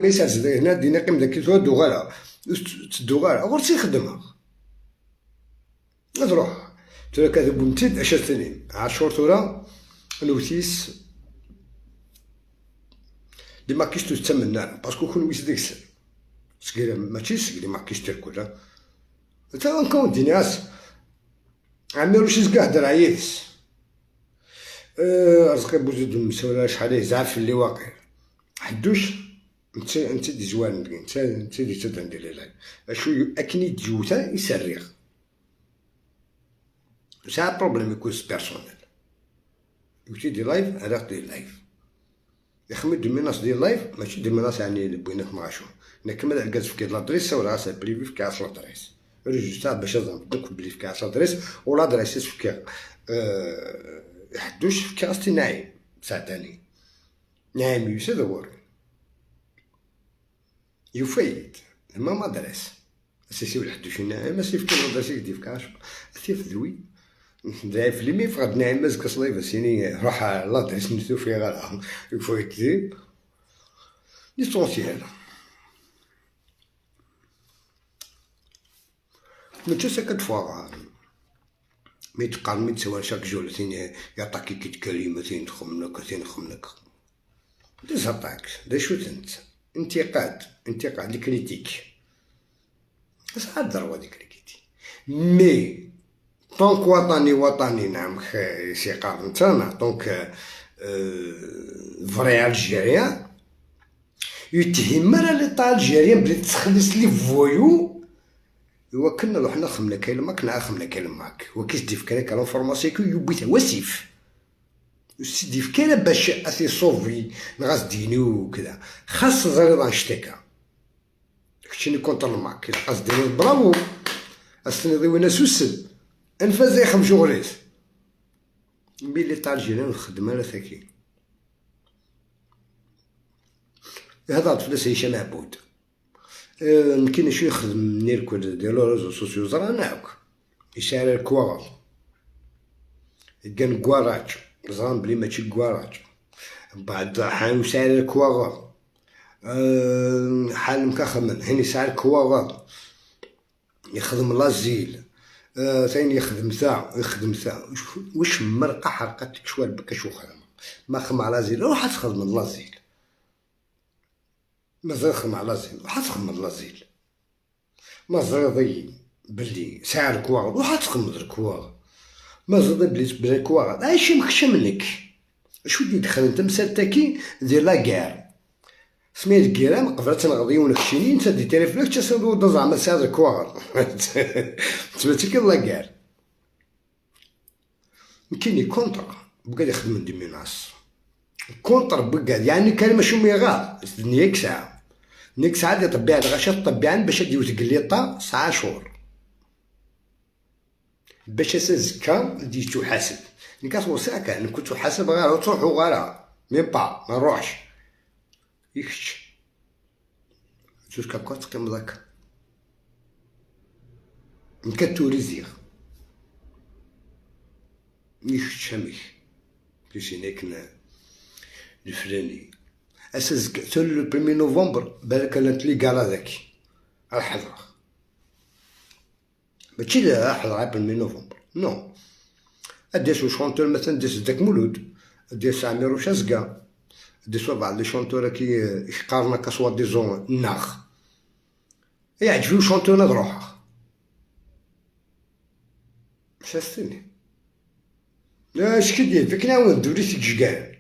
يسالس هنا دينا قيم ذاك ثوا دوغالا تدوغالا غور تيخدمها تروح ترى كذا بنتيد اش تنين عاشور ثورا نوتيس لي ماكيش تتمنى باسكو كون ويس ديك سكير ماشي سكير ماكيش تركل تا نكون ديناس عميروش زكا هدر عييتس رزقي بوزيد المسؤول شحال يزعف اللي واقع حدوش انت دي زوان انت دي تدندي لي اشو اكني ديوتا يسريغ سا بروبليم يكون بيرسونيل يوتي دي لايف هذاك دي لايف يخمي دي ميناس دي لايف ماشي دي ميناس يعني بوينك معاشو نكمل الكاز في لادريس ولا غاس بريفي في كاس لادريس ريجيستا باش نظن بلي في كاس لادريس ولا لادريس في حدوش في كاس نايم ساعتاني نايم يوسف ور يفيد ما مدرس سيسي الحدوش نايم سي في كل مدرسة يدي في كاش سيف ذوي ضعيف لي مي فغاد نايم مازك صليفة سيني روح لادريس نسو في غالا يفوت ليسونسيال ماشي ساكت فوا مي تقال مي تسوى شاك جول ثين يعطاكي كي تكلمة ثين تخمنك ثين خمنك دي زاتاك دي شو تنت انتقاد انتقاد دي كريتيك ساعات ضروا دي كريتيك مي طونك وطني وطني نعم سي قارن تاعنا طونك فري الجيريان يتهم راه ليطا الجيريان بلي تخلص لي فويو إوا كنا روحنا خمنا كلمة كنا خمنا كلمة وكيس ديف كان كان فورماسيون كي يبيت وسيف سيدي فكان باش اثي صوفي نغاس ديني وكذا خاص زريض نشتكى كشني كونتر الماك خاص ديني برافو استني وين سوسن انفاز يخدم شغليس مي لي طالجينا نخدم انا ثكي هذا طفل هشام عبود يمكن شو يخدم نيركل ديال ريزو سوسيو زراناك يشعر الكواغ كان كواراج زران بلي ماشي كواراج بعد حال يسعر الكواغ حال مكخمن هني يسعر الكواغ يخدم لازيل ثاني يخدم ثا يخدم ثا واش مرقه حرقتك شوال بك شو خدمة ما خدم على زيل روح تخدم لازيل مازال خدم على زيل روح تخدم لازيل مازال ضي بلي سعر الكواغ روح تخدم الكواغ مازال ضي بلي الكواغ عايش مخشمنك شو اللي دخل انت مساتاكي ديال لاكار سميت الكيران قبل تنغضي ونكشيني انت دي تيليفونك تسندو زعما سعر الكواغ تباتي كي لاكار كاين كونتر بقى يخدم دي ميناس كونتر بقى يعني كلمة شو ميغار نيك ساعة نيك ساعة دي طبيعة الغشا طبيعا باش ديو تقليطا ساعة شهور باش زكا دي تحاسب نكاس وساكا كنت تحاسب غير تروحو غير ميم با ما نروحش يكش جوج كاكا تقيم ذاك نكتوريزيغ يكش همك كيسينيك الفلاني اساس تول لو 1 نوفمبر بالك انا تلي كالا ذاك الحضرة ماشي الحضرة 1 نوفمبر نو اديس شونتور مثلا ديس داك مولود ديس عميرو شازكا ديس بعض لي شونتور كي يقارنا كسوا ديزون ناخ يعجبو شونتور نروح شاستني لا اش كدير فيك نعاون دوري تجكان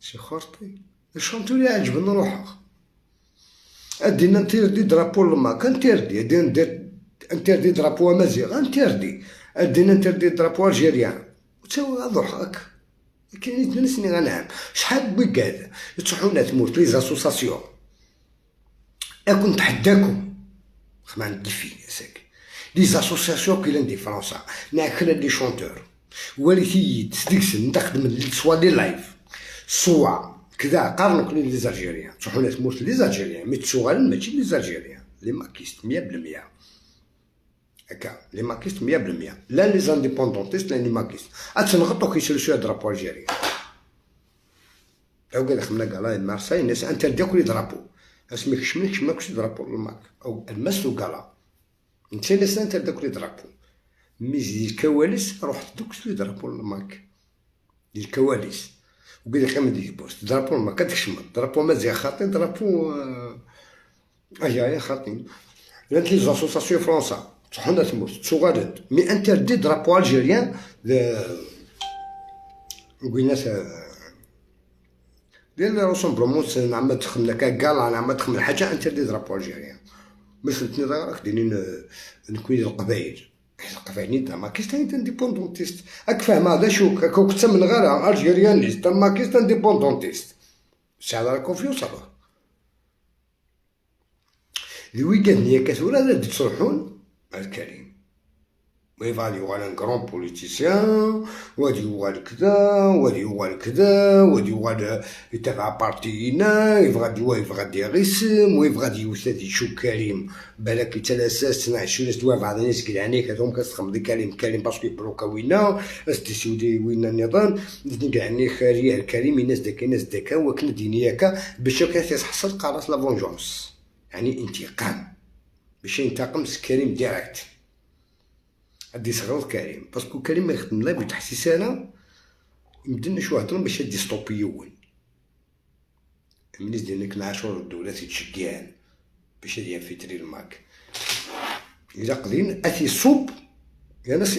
سي خرطي الشونتور يعجبني نروح ادينا نتيردي درابو الماك انتردي ادينا انتردي درابو امازيغ انتردي ادينا نتردي درابو الجيريان وتساوي نروح كاين اثنين سنين غنعم شحال بقاد تروحونا تموت لي زاسوساسيون اكون نتحداكم خما عندي في ساك لي زاسوساسيون كي دي فرنسا ناكل لي شونتور ولي تي تدكسن نخدم سوا لي لايف سوا كذا قارنوا لي زالجيريان تروحونا تموت لي زالجيريان مي تسوغالن ماشي لي زالجيريان لي ماكيست 100% هكا لي ماكيست 100% لا لي زانديبوندونتيست لا لي ماكيست اتنغطو كيشريو شوية درابو الجيريان او قال خمنا كاع مارساي الناس انترديو كل درابو اسمي كشمن كشمن كشي drapeau الماك او المس وكالا انت ناس انت داك les drapeaux، mais ديال الكواليس روح دوك les drapeaux الماك ديال الكواليس وقال لي قيم ديك poste drapeau الماك كتكشم drapeau مازيغ خاطي drapeau ايا خاطي لانت les associations فرنسا تحنا تموت تسوغالد mais interdit drapeau algérien قلنا ديال rassemblement نعم تخدم كالا نعم تخدم حاجة interdit drapeau algérien باش نتني راك ديني نكوي القبايل القبايل نتا makiste indépendantiste راك فاهم هذا شو كنت من غير algérianiste makiste indépendantiste c'est la confiance alors les week-ends نيا كثورة غادي تصلحون الكريم ويبغى يوغال un grand politicien وغادي يوغال كذا وغادي يوغال كذا وغادي يوغال يتبع parti ينا يبغى يبغى دير اسم ويبغى يوث يشوف كريم بالك حتى الاساس 22 دوا بعض الناس قال عنيك هذوم كتخدم دي كريم كريم parce que بلوكا وينا استسودي وينا النظام قال عنيك ريال كريم الناس داك الناس داك وكن دينياك باش كتحصل قرارات la vengeance يعني انتقام باش ينتقم كريم direct غادي يصغر كريم parce que كريم ما يخدم لا بتحسيس انا يمدلنا شو هضرون باش يدي ستوبيون منيس ديالك العاشور الدولة تيتشكيان باش ينفيتري الماك إلا قدين أثي صوب يا ناس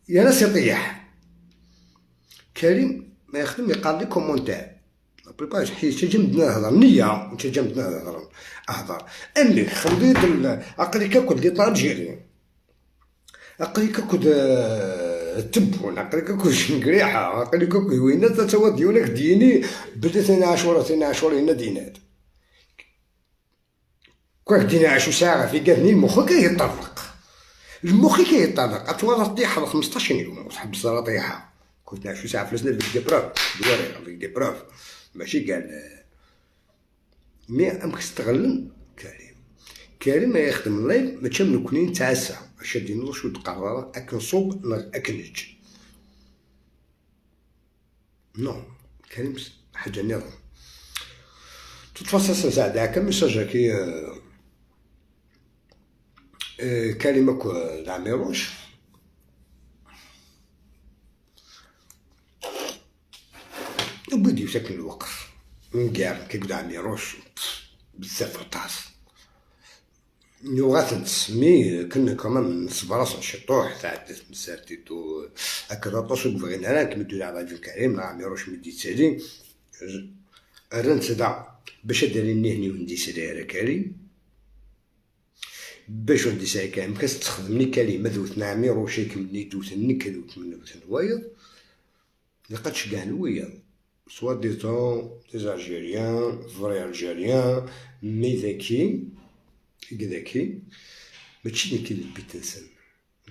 يا ناس يطيح كريم ما يخدم يقال les commentaires la plupart حيت تجمدنا نهضر نية تجمدنا نهضر اهضر انك خليت عقلي كاكل دي طالجيري عقلي كاكل التبون عقلي كاكل شنقريحة عقلي كاكل وين تتوا ديونك ديني بديت انا عاشورة انا عاشورة هنا دينات كواك دينا عاشو ساعة في قادني المخ كيطرق المخ كيطرق اتوا طيحة 15 يوم وتحبس راه طيحة كنت عاشو ساعة فلسنا avec des preuves دواري avec des preuves ماشي قال mais امك استغلن كريم كريم ما يخدم ال live ما من كنين تعسى اش دين شو تقرر اكن صوب اكن نج non كريم حاجة نظام تتفصل ساعة هكا message كي كريم العميروش وبدي ساكن الوقف نكار كي قد عميروش بزاف غطاس نوغات نتسمي كنا كمان نصبر شي طوح تاع مسارتيتو هكا طوش بغينا انا كمدو على راجل كريم لا عميروش مدي تسالي رنت دا باش دير نهني وندي سرير كريم باش ندي ساعي كريم كاس تخدمني كلمة ذوت نعميروش كمني دوت النك دوت من دوت الوايض لقد كاع الويض soit disant des Algériens, vrais Algériens, mais ذكي ذكي ماشي اللي كاين البيت نسن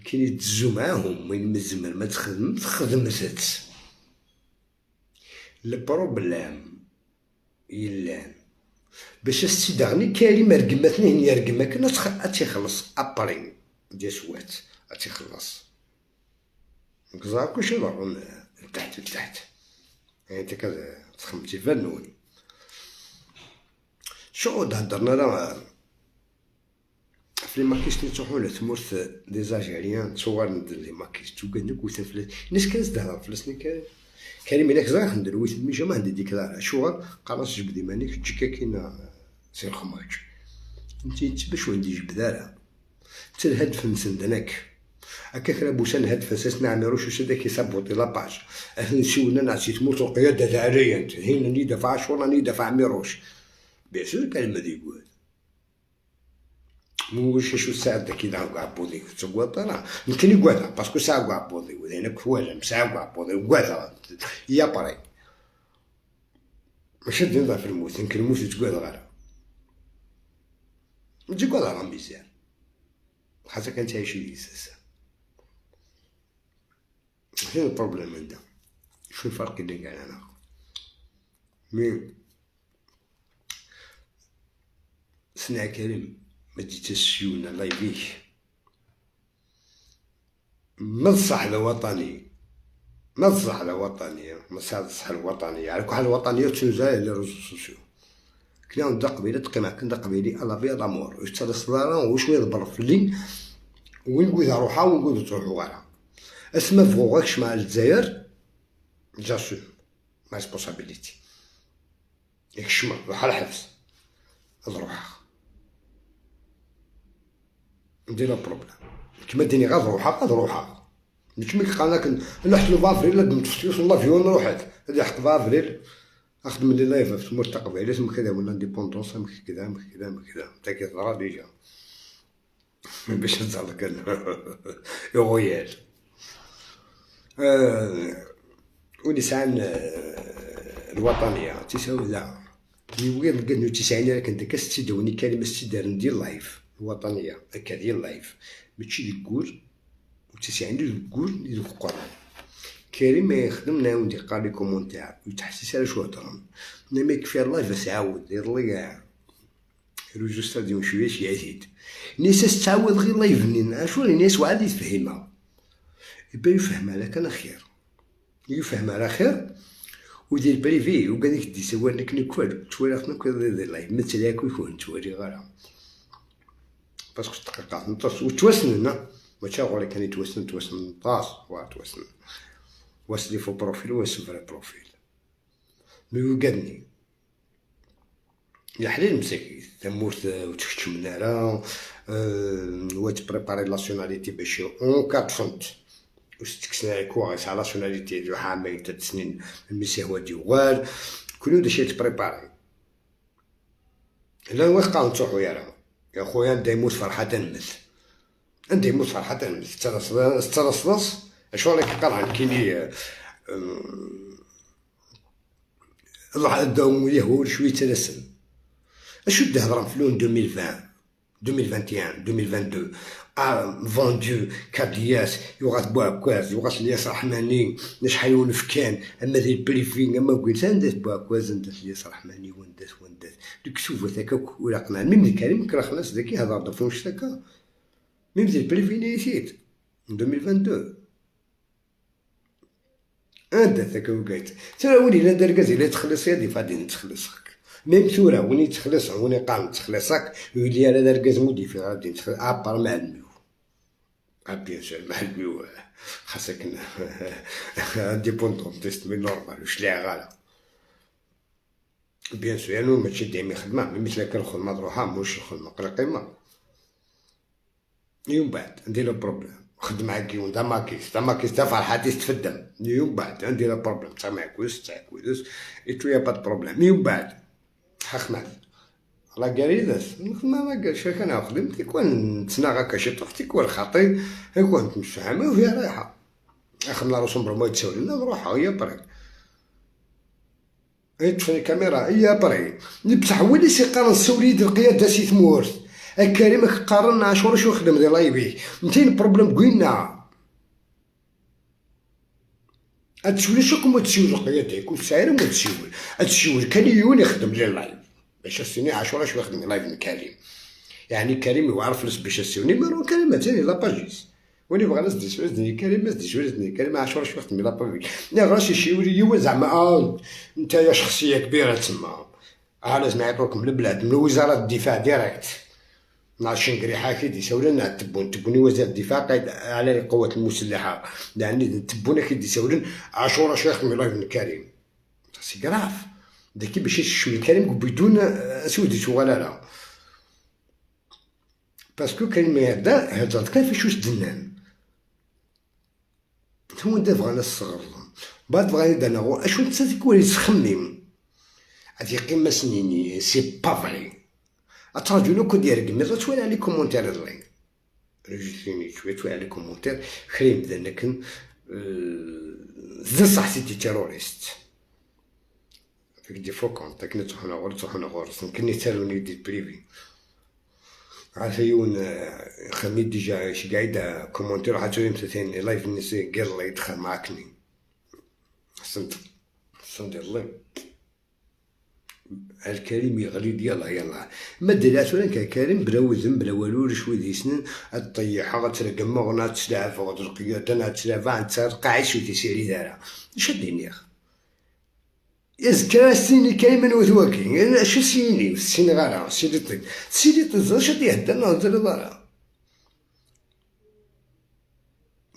كاين يدزو معاهم وين مزمر ما تخدم تخدم ست ال problème يلان باش السيدغني كريم رقمتني هني رقمة كنا تيخلص après ديال سوات تيخلص نكزا كلشي ضرون تحت لتحت يعني انت كتخمتي فنون شو هضرنا راه في les makistes اللي تروحو تمورت des Algériens تصور ندير les makistes توكا وثا فلاس الناس كانت تهضر فلاسني كان كريم إلا كزا ندير ويت مي جا عندي ديكلار شو قراص جبدي مانيك تجيكا كاين سير خماج انت باش وندي جبدارة انت الهدف نسندناك هكا كرا بوسان هدف اساس نعملو شو سدا كيسابوطي لاباج نسيونا نعسي تموت القيادة تاع انت هنا ني دفع شورا ني دفع ميروش بيان سور كلمة ديقول موش شو ساعة كي دا عبودي تقوى يمكن يقعد باسكو ساعة عبودي وذا كوالا مساعة عبودي وقعد يا بري ماشي دير في الموت يمكن الموت تقعد غير تجي قعد راه مزيان خاطر كان تعيش ليساس شنو ال problème عندها شو الفرق اللي كاين انا mais سنع كريم ما تجيش الله يبيك ما تصح الوطني ما تصح الوطنية ما تصح الوطنية على كل حال الوطنية تنزل les réseaux sociaux كنا دا قبيلة تقيم كنا قبيلي à la vie à la mort واش ترى واش يضبر في الليل وين نقول روحها وين نقول تروحوا غالا اسما فغوغاكش مع الجزائر j'assume ma responsabilité يكشم روح على الحبس روح ندير problème كيما ديني غاد روحها غاد روحها مش ملي قال لحت لو فافريل لا نتفتيوس l'avion روحت هادي حط فافريل اخدم les lives في تمور التقبيل اسم كذا ولا l'indépendance كذا كذا كذا انت كيضرا déjà باش تزعلك غويال ولسان الوطنية تساوي لا يوغي نقول تسعين لكن داك ستيدوني كلمة ستيدار ندير live الوطنية هكا ديال live ماشي يقول وتسعين يقول يقول كريم ما يخدم نعاود يقرا les commentaires ويتحسس على شو هضرن ما يكفي ال live سعاود يضلي كاع روجو ستاديون شوية شي يزيد ناس تعاود غير live نين اشو الناس وعاد يتفهمها يبا يفهم على كان خير يفهم على خير ودير privé وقال لك دي سوى لك نكوال توالي خنا دي live مثل ياك يكون توالي غير parce que دقيقة نطاس وتوسن ماشي غير كان يتوسن توسن طاس توسن واس les faux profils واس vrai profil mais وقادني يا حليل مساكين تمورت وتكتم نارا وت préparer nationalité باش en cas تفنت وستكسنا كوا يسعى nationalité ديال عامين 3 سنين المسي هو ديوغال كل داك الشيء ت préparer لا وقع نتوحو يا يا خويا انت يموت فرحة نمث انت يموت فرحة نمث ترصدص اشو راك قرا كيني الله داو يهول شوية تلسن اشو هضره في لون 2020 2021 2022 vendu كادياس يوغات بوعكاز يوغات الياس رحماني شحال ونفكان اما ذي ال privé اما قلت عندك بوعكاز عندك الياس رحماني وندات وندات ديك شوف ذاك ولا قناع même كريم كرا خلاص ذاك هضر فونش ذاك même ذي ال privé نيسيت 2022 انت ذاك وقيت ترى ولي لا دار كازي لا تخلص يدي فادي نتخلصك même ثورة وين يتخلص وين يقام تخلصك يولي على دار كاز مودي في غادي نتخلص à part مع الميو bien sûr مع الميو خاصك indépendantiste mais normal واش لي غالا bien sûr يعني ماشي ديما خدمة مثل كان الخدمة تروحها موش الخدمة قريقيمة يوم بعد عندي le problème خدم مع كيون دا ماكيس دا ماكيس دا فرحاتي تفدم يوم بعد عندي le problème تاع معكوس تاع كويس et tout y a pas de problème يوم بعد حخمات لا قريدس ما قال شي كان خدمت يكون تسنا هكا شي طفت يكون خاطي يكون مشحمة وهي رايحة خدنا رسوم برمو يتساوي لنا نروح هي بري يطفي الكاميرا هي بري بصح هو اللي سيقارن السوليد القيادة سي ثمورت الكريم قارن عاشور شو خدم دي لايفي انتين problème قلنا اتسولي شو كم تسول القيادة يكون ساير ما تسول اتسول كان يون يخدم les lives باش السيني عاشور شو يخدم live كريم يعني كريم هو عارف باش السيوني mais كريم ثاني la page وني بغا ناس دي كريم ناس دي كريم عاشور شو يخدم la page يا غاش شي يون زعما انت يا شخصية كبيرة تما لازم يعطوك من البلاد من وزارة الدفاع direct مع شنقريحة كي يسولنا تبون تبوني وزير الدفاع قايد على القوات المسلحة يعني تبون كي يسولن عاشور شيخ من live كريم c'est grave داكي باش يشوي الكريم بدون سودي ولا لا parce que كريم هذا هذا كان في شوش دنان هو دا بغانا الصغر بعد بغا يدنا اشو انت تيكون يتخمم هادي قيمة سنيني c'est pas vrai اتراجلو كو ديال كمي توالي على les commentaires اللي رجيتيني شوية توالي على les commentaires خريم بدا لكن صح c'était terroriste فيك des faux comptes كنا تروحنا غور تروحنا غور كني تالوني des privés عارف يون خميت déjà شي قاعدة commentaire حاجة مثلا live الناس قال الله يدخل معاكني حسنت حسنت الله الكريم يغلي ديالها يلا ما دلات ولا كريم بلا وزن بلا والو شوي دي سنين الطيحه غترقم غنا تسلعف غد القيادة تسلعف ترقع شو تسيري دارا اش دينيخ يزكى سيني كاين من وثواكي شو سيني سيني غارة سيني طيب سيني طيب شو يهدر نهضر ضرا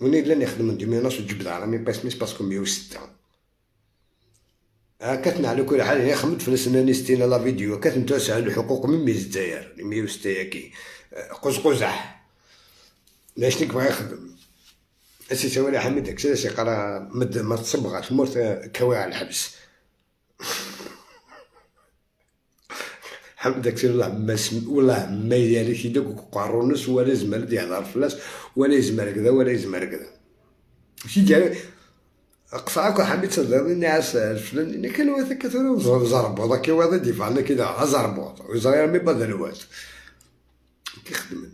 وني لان يخدم ديميناس وتجبد على مي باس ميس باسكو 106 كاتنا على كل حال يا خمد في سنة ستينا لا فيديو كاتن على الحقوق من ميز الجزائر 106 ياكي قوس قزح لاش نيك بغا يخدم اسي سوالي حميد داكشي سي قرا مد ما تصبغ تمورت كواع على الحبس حمد داكشي والله ما والله ما يدير شي دوك قارونس ولا زمر يهضر فلاس ولا يزمر كذا ولا يزمر كذا شي ديال قصعك حميد صدرني نعس الفلان كان هو كثر زربوط كي واضي ديفعلنا كذا زربوط وزغير مي بدل الواد كيخدم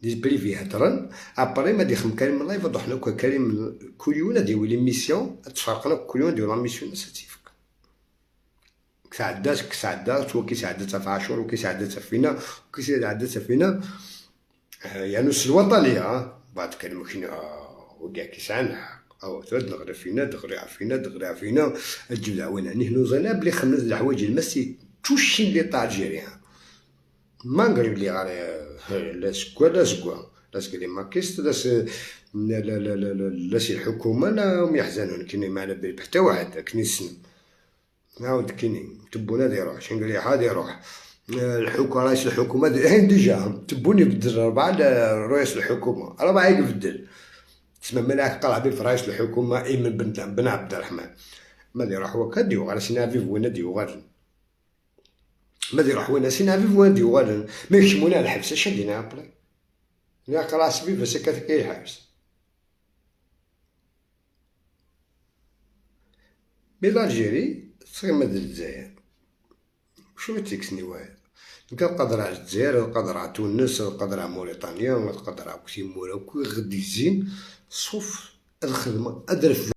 لي بريفي هضرن ابري ما ديخم كريم الله يفضح لك كريم كل يوم ديال لي ميسيون تفرقنا كل يوم ديال لا ميسيون ستيفك كسعدات كسعدات وكيسعدات في عاشور وكيسعدات فينا وكيسعدات فينا يعني الوطنية بعد كلمة كاين وكاع كيسعن او تغري فينا تغري فينا تغري فينا تجيب العوين نهنو زينا بلي خمس الحوايج المسي توشي لي طا الجيريان ما نقريب لي غير لا سكوا لا سكوا لا سكوا لي ماكيست لا لا لا لا لا لا سي الحكومة لا هم يحزنون كاين ما على بالي حتى واحد كني السن نعاود كاين تبون هذا يروح شنقريحة هذا يروح الحكومة رئيس الحكومة هين déjà تبون يبدل ربعة رئيس الحكومة ربعة يبدل تسمى ملاك قلع بي في رئيس الحكومة ايمن بن عبد الرحمن ما يروح هو كادي وغال سينافيف وين دي وغال ما يروح وين سينافيف وين دي وغال ما يكشمونا الحبس اش دينا ابري يا قراص بي بس كي حبس mais l'Algérie تصير الجزائر شو تيكسني واحد انت قادر على الجزائر قادر على تونس قادر على موريتانيا قادر على كثير مورا كل غدي زين sauf الخدمة أدرف